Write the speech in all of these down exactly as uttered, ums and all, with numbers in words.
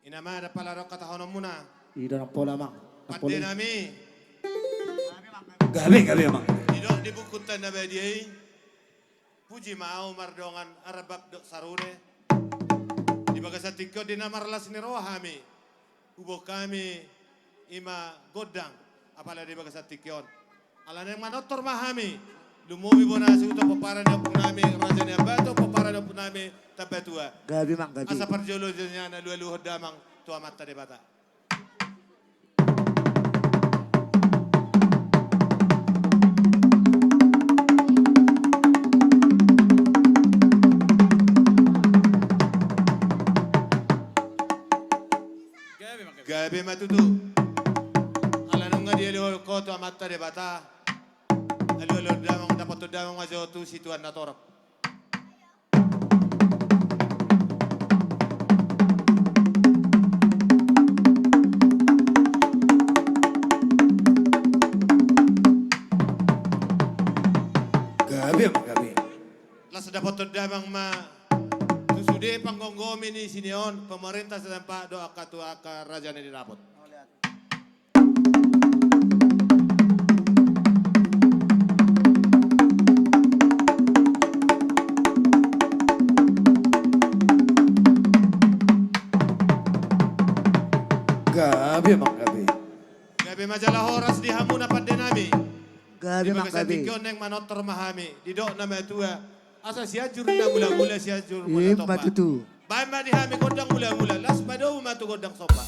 Ina ma ndang pola adong hatahononmuna. Ida ndang pola, Amang. Ndang pola. Pande nami. Gabe, gabe, Amang. Didok di bukunta na badia i. Puji ma ahu mardongan arabab dohot sarune. Di bagasan tingki on di na marlas ni roha hami. Huboan hami i ma gondang, apala di bagasan tingki on. Ala naeng manortor ma hami. Lumobi bona hasuhuton pomparan ni ompungnami Raja Naiambato, pomparan ni ompungnami Tambatua. Gabe, Amang, gabe. Asa parjolo jolo nian alualuhon damang tu Amanta Debata. Gabe ma tutu. Ala nunga dialuhon ho tu Amanta Debata. Alualuhon damang, dapothon damang ma jo tu situan na torop. Gabe, Amang, gabe. Laos dapothon damang ma tu sude panggomgomi ni sian on, pemerintah setempat dohot angka tu angka raja na di dapot. Gabe, Amang, gabe. Gabe ma jala horas di hamu na pande nami. Gabe, Amang, gabe. Di bagasan tingki on naeng manortor ma hami. Didok na matua. Asa Sianjur na mulamula, Sianjur Muda Tompa. Ima tutu. Baen ma di hami gondang mulamula, laos padomu ma tu gondang somba.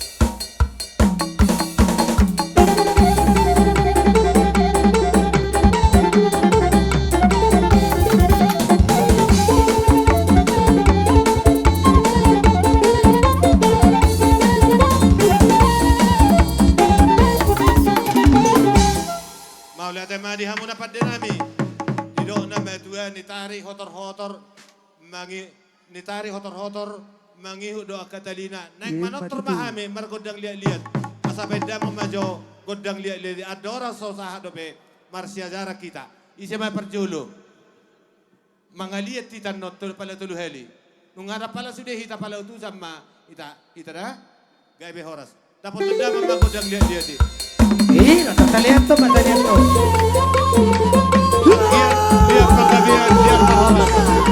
Mauliate ma di hamu na pande nami. Didok na matua, nitari hotor-hotor mangi-, nitari hotor-hotor mangihut do angka talina. Naeng manortor ma hami margondang liat-liat. Asa baen damang ma jo gondang liat-liat i. Andorang so sahat dope marsiajaran hita. Ise ma parjolo? Mangaliat hita annon tolu pala tolu hali. Nunga ndang pala sude hita pala utusan ma hita, hita da. Gabe horas. Dapothon damang ma gondang liat-liat i. Ih, na taliat tu, ma taliat tu. Liat, liat panggabean, liat panggabean.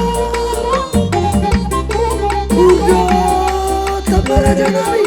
Udah, tambah raja nami.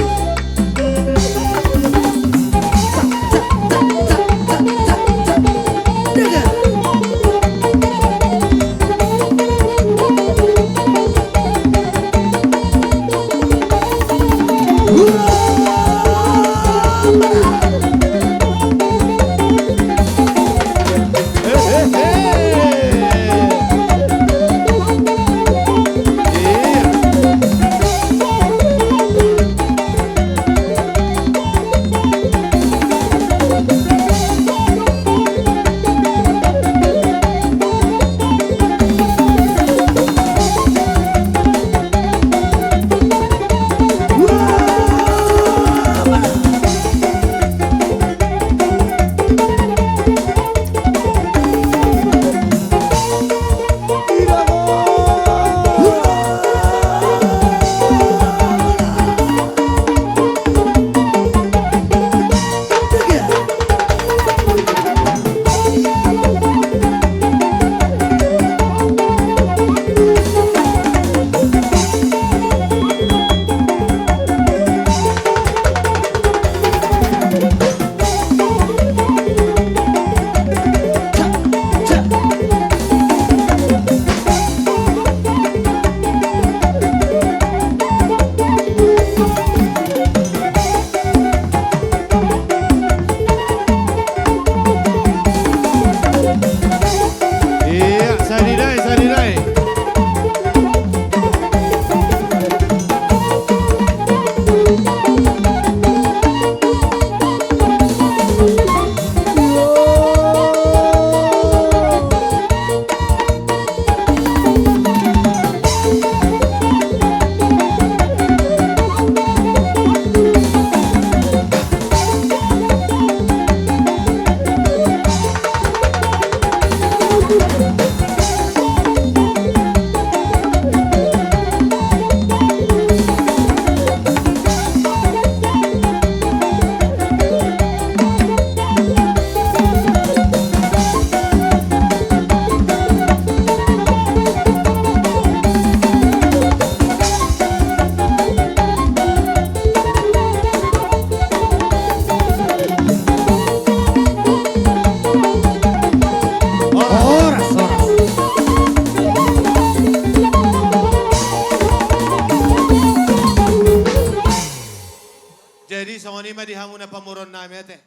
Hamu na pamoruon nami ate.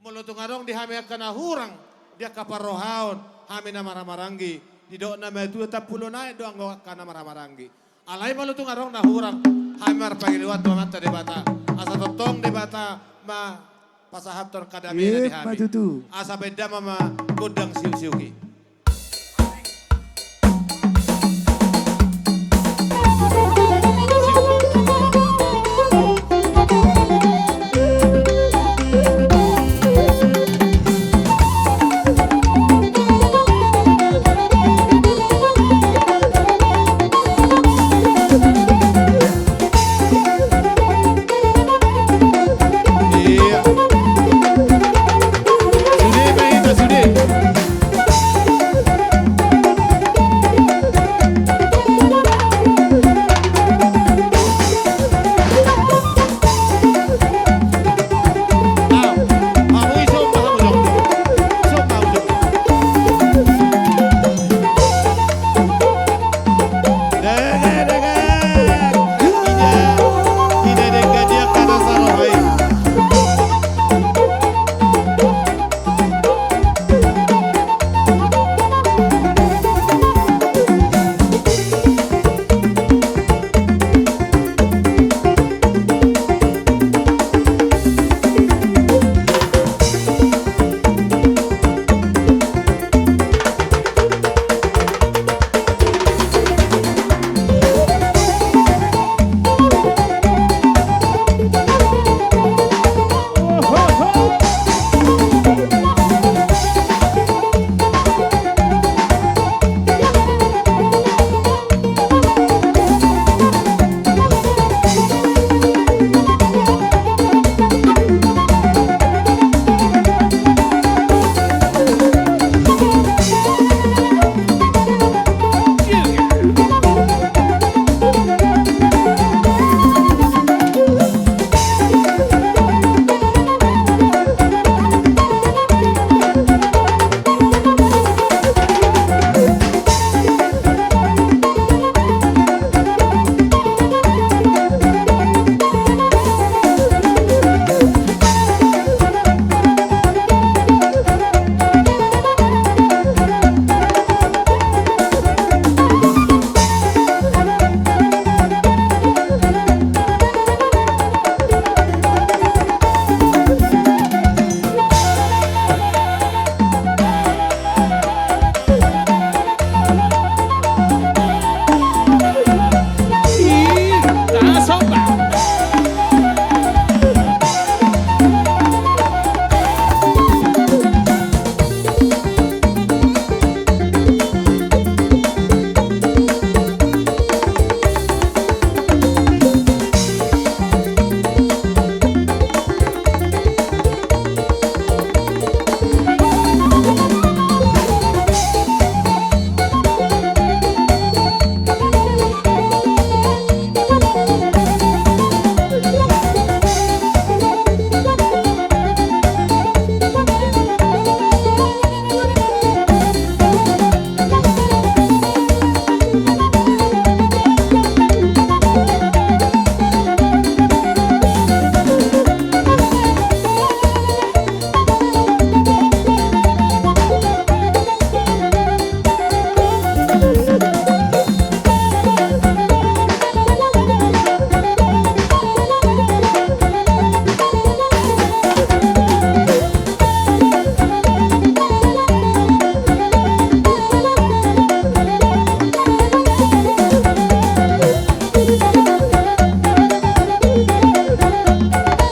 Molo tung adong di hami angka na hurang di angka parrohaon, hami na marhahamaranggi, didok na matua tampulon aek do anggo angka na marhahamaranggi. Alai molo tung adong na hurang, hami marpangidoan tu Amanta Debata, asa tongtong Debata ma pasahathon kadamean i di hami. Ima tutu. Asa baen damang ma gondang siuksiuksi. Iya. Sude ma hita, sude.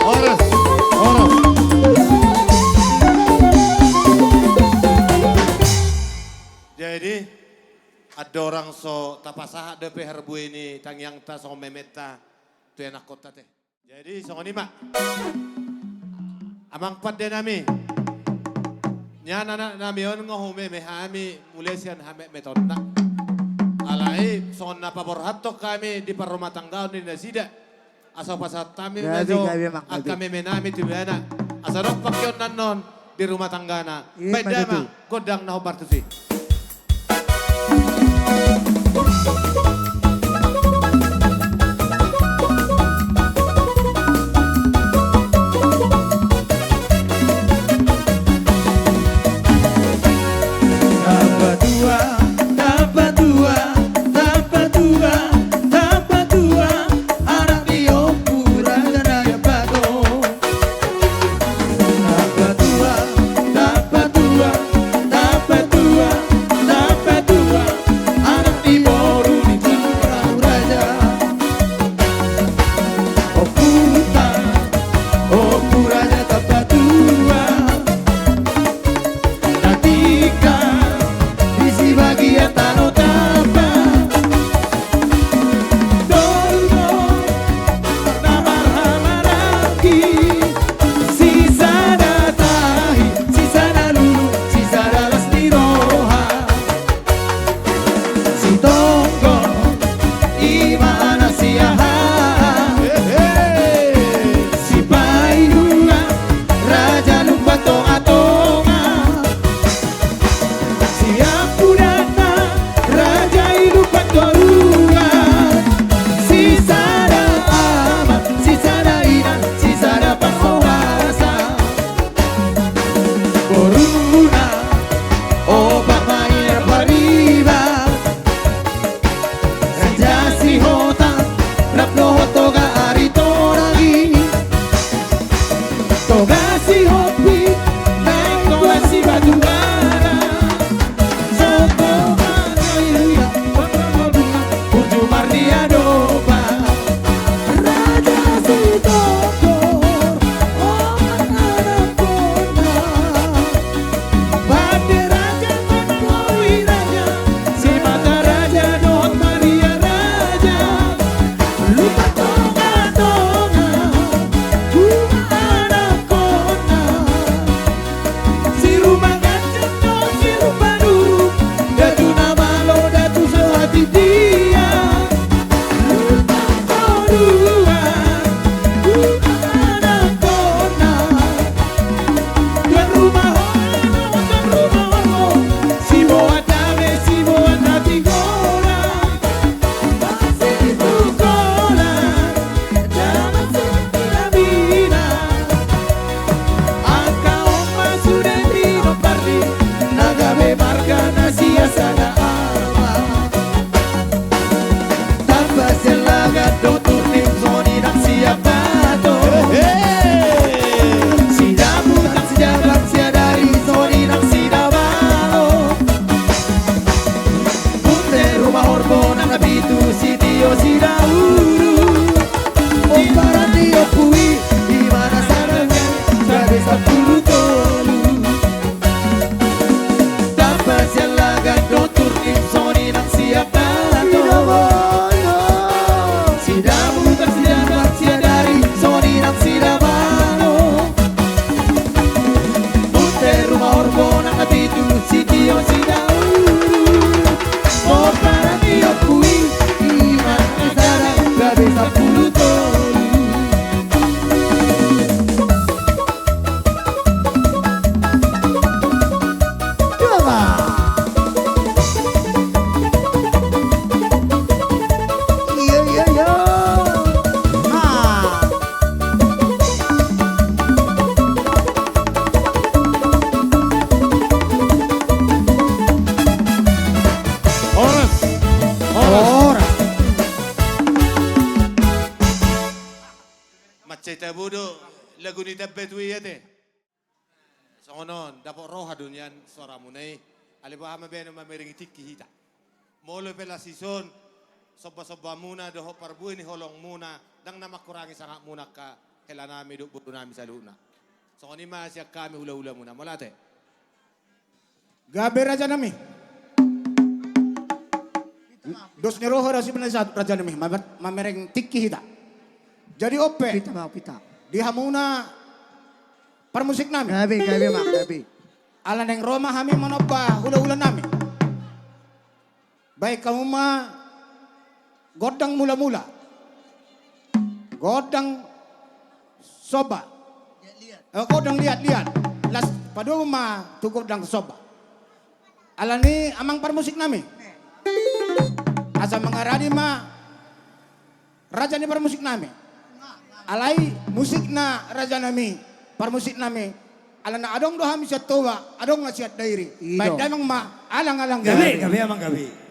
Horas, horas. Jadi, andorang so tapasahat dope harbue ni tangiangta songon mementa tu ianakhonta ate. Jadi, songon i ma. Amang pande nami. Nian anak nami on nga humeme hami mulai sian hametmetonna. Alai, songon na paborhathon hami di parrumatanggaon ni nasida. Asa hupasahat hami ma jo angka meme nami tu ibana. Asa adong pangkeon annon di rumah tanggana. Baen damang gondang na hombar tusi. Pitu sitio sidauru. Pomparan ni ompu i, i ma na sada gabe sampulu tolu. Tamba sian lagan do turnim songon i nang sian na tobol. Sidabutar sidambar siadari songon i nang sidabalo. Munte ruma horbo nang na pitu sitio sidauru. Pomparan ni ompu i, i ma na sada gabe sampulu tolu. Coba. Iya, iya, iya. Nah. Horas. Horas. Horas. Mansai tabo do lagu ni Tamba Tutu i ate. Songon on, dapot roha do nian soramuna i. Alai boha ma baenon, mamereng tingki hita. Molo pe las dison, sombasombamuna dohot parbue ni holongmuna, ndang na mangkurangi sangapmuna angka helanami dohot borunami saluhutna. Songon i ma sian hami hulahulamuna, mauliate. Gabe rajanami. Dos ni roha do sibaen na sahat rajanami, mamer-, mamereng tingki hita. Jadi on pe. Pita ma, pita. Di hamuna parmusiknami. Gabe, gabe ma, gabe. Ala naeng ro ma hami manomba hulahulanami. Baen hamu ma gondang mulamula. Gondang somba. Eh, gondang liatliat. Las padomu ma tu gondang somba. Ala ni amang parmusiknami. Asa mangaradi ma raja ni parmusiknami. Alai musikna rajanami, parmusiknami. Alana adong do hami sian Toba, adong na sian Dairi. I do. Baen damang ma, alang-alang. Gabe, gabe. Gabe amang, gabe.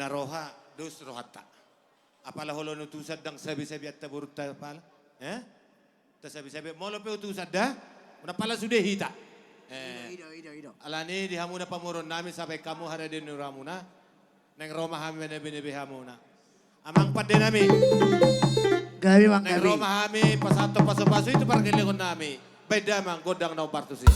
Na roha, dos rohanta. Apala holan utusan ndang sabe-sabe anta borunta apala. Eh? Tasabe-sabe, molo pe utusan da, na pala sude hita. Eh, ido, ido, ido, ido. Alani di hamuna pamoruon nami, sapai hamu haradeon ni rohamuna. Naeng ro ma hami manebe-nebe hamuna. Amang pande nami. Gabe, Mang, naeng gabe. Ro ma hami pasahathon pasu-pasu i tu pargellengon nami. Baen damang gondang na hombar tusi.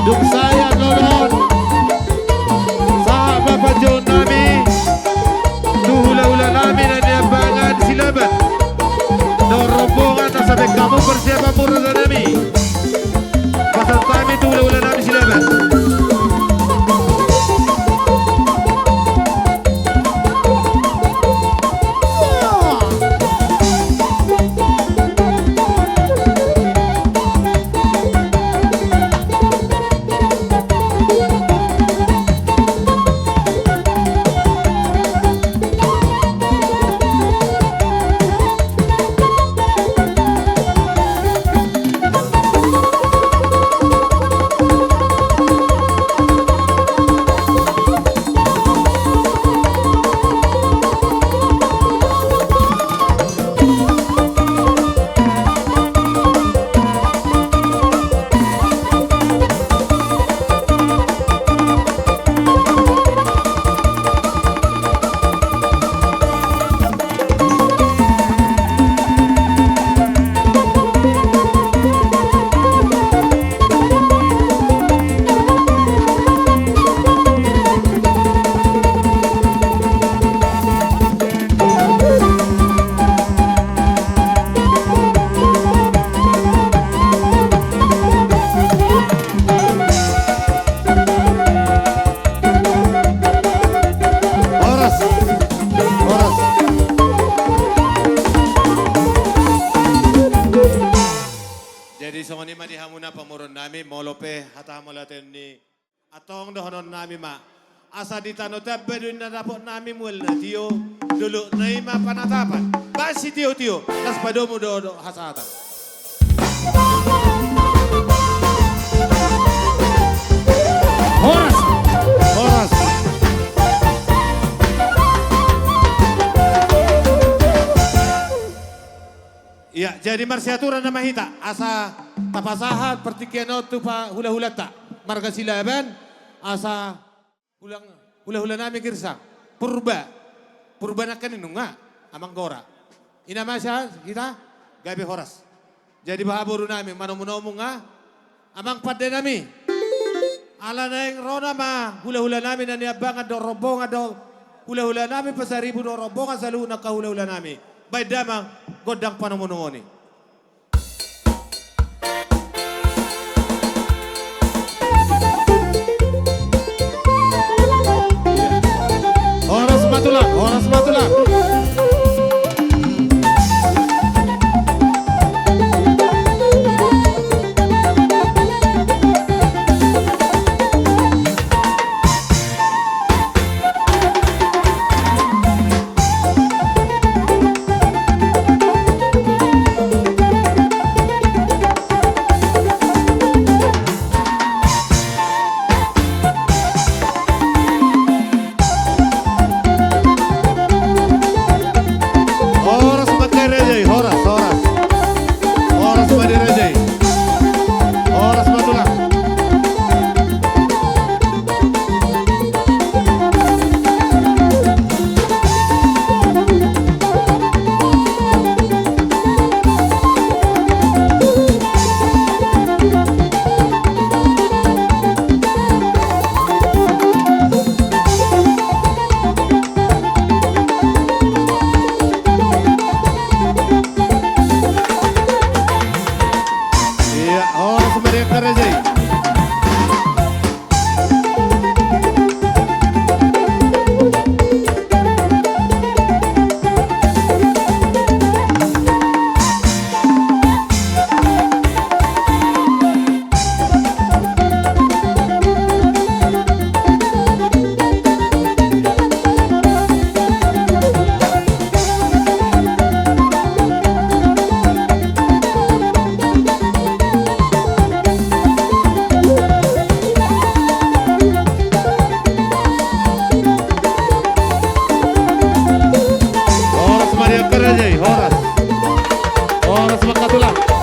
Dung sae annon on, sahat ma panjouon nami tu hula-hula nami na niambangan Silaban dohot rombongan, asa baen hamu persiapan murada nami. Pasahat hami tu hula-hula nami Silaban. Horas. Horas. Jadi songon i ma di hamuna pamoruon nami, molo pe hata hamauliateon ni antong dohonon nami ma. Asa di tano Tamba do inna dapot nami mual na tio, dolokna i ma Panatapan. Baen sitio-tio, laos padomu do, do hasahatan. Horas. Horas. Ia, jadi marsiaturan nama hita, asa tapasahat partingkian on tu pa hula-hulanta marga Silaban, asa Hula, hula-hula nami Girsang. Purba. Purba nangkaning nunga. Amang Gora. Ina masa hita gabe horas. Jadi baha boru nami manomu-nomu nga. Amang pande nami. Ala naeng ro nama hula-hula nami na niambangan dohot rombongan dohot hula-hula nami Pasaribu dohot rombongan saluhutna angka hula-hula nami. Baen damang gondang panomu-nomu i. Horas ma tulang, horas ma tulang. Horas. Horas, Bangka Tulang.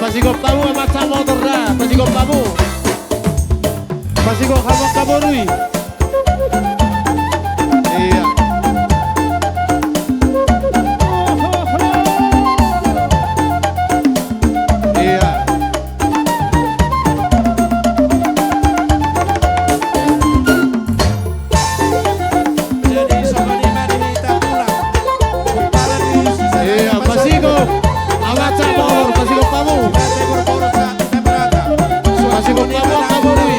Pasigop hamu, Amansa Motor da, pasigop hamu. Pasigop hamu angka boru i. Iya. Iya. Jadi, sobat, di mana kita pulang? Iya, pasigop. Amansa Motor, pasigop hamu. Pasigop hamu, hamu i.